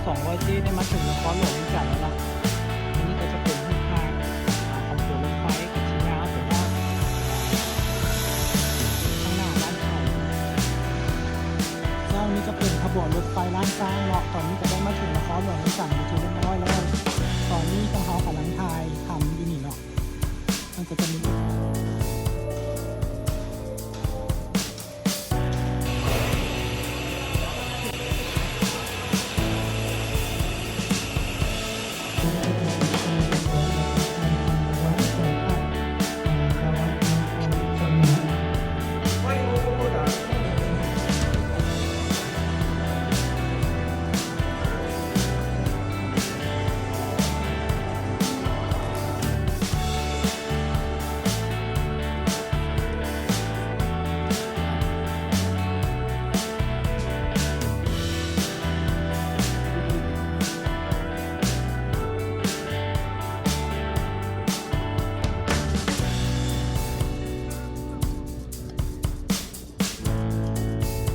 ສອງຮ້ອຍເຈ ໄດ້ມາເຖິງນະຄອນຫຼວງວຽງຈັນແລ້ວເນາະ. ອັນນີ້ກໍຈະເປັນຮູບພາບຂອງຕົວລົດໄຟທີ່ຍາວໄປຮອດຂ້າງໜ້າບ້ານເຂົາ. ເຈົ້າ ນີ້ກໍເປັນຂະບວນລົດໄຟລ້ານຊ້າງເນາະ. ຕອນນີ້ກໍໄດ້ມາເຖິງນະຄອນຫຼວງວຽງຈັນຢູ່